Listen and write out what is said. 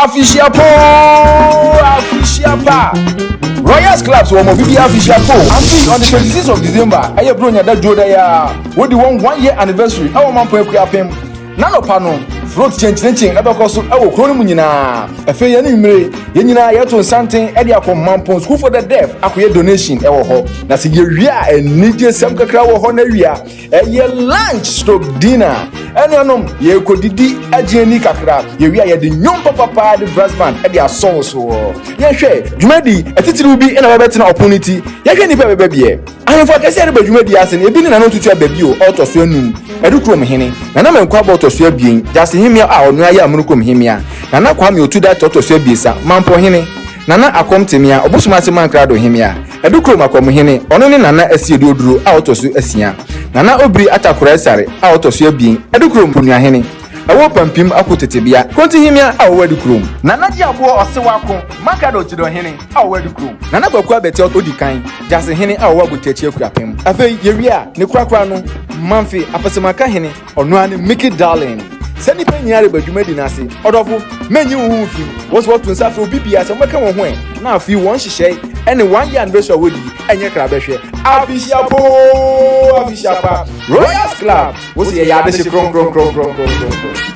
Afehyia poo! Afehyia pa! Royals Clubs wɔ mɔ bibi afehyia poo. Afi on the 26th of December, ɛyɛ Buronya da dwo da yi a, wɔdi wɔn 1 year anniversary ɛwɔ Mampɔn Akuapem. N'anɔpa no, float kyenkyenkyen ɛbɛkɔ so ɛwɔ kuro no mu nyinaa. Afei yɛn mmire, yɛn nyinaa yɛto nsanten ɛde akɔ Mampɔn School for the Deaf akɔyɛ donation ɛwɔ hɔ. Na sɛ yɛwie a, anigye sɛm kakra wɔ hɔ na wie a, ɛyɛ lunch stroke dinner. Ɛnuanom, yɛkɔdidi agye ani kakra. Yɛwie a, yɛde nnwom papapaa de brass band ɛde asɔw soɔ. Yɛhwɛ dwumadi atitiriw bi ɛna wɔbɛtena ɔpon no ti. Yɛhwɛ nnipa bɛbɛ biɛ. Ahemfo akɛseɛ de ba dwumadi ase no, ebi ne Nana Otutu Aba bio ɔtɔ so 5, Adukurom hene, Nana Mankwaba ɔtɔ so 2, Gyase hemmea a ɔno ayɛ Amunukurom hemmea, Nana Kwame Otuda ɔtɔ so 3, Mampɔ hene, Nana Akɔm Temea, Ɔbosomase Mankrado hemmea, Adukurom akɔmuhene, ɔno ne Nana Asiedu Oduro a ɔtɔ so 6, Nana Obiri Atakora Asare a ɔtɔ so 2, Adukurom Ponuahene, ɛwɔ Pampim Ako Tetebea, Konti hemmea a ɔwɔ Adukurom, Nana Gye Aboɔ Ɔsewako, Mankrado Kyidɔhene a ɔwɔ Adukurom, Nana Kwaku Abɛte ɔdi kan, Gyase hene a ɔwɔ Abotiakyi Akuapem. Afei yɛwie a, ne korakora no, Mamfe Apɛsɛmaka hene, ɔno ara ne Mickey Darling. Sɛ nnipa nyinaa reba dwumadi no ase, ɔdɔfo, mɛnyi wo ho mfim. Wɔ sɛ wɔto nsa frɛ obi biara sɛ wɔbɛka wɔn ho ɛ, na afei wɔn nhyehyɛe ɛne 1 year anniversary a wɔdi ɛnyɛ kra bɛhwɛ. Afehyia poo, afehyia pa! Royals Club, wo sɛ yɛyɛ adehye kronkronkronkronkronkron.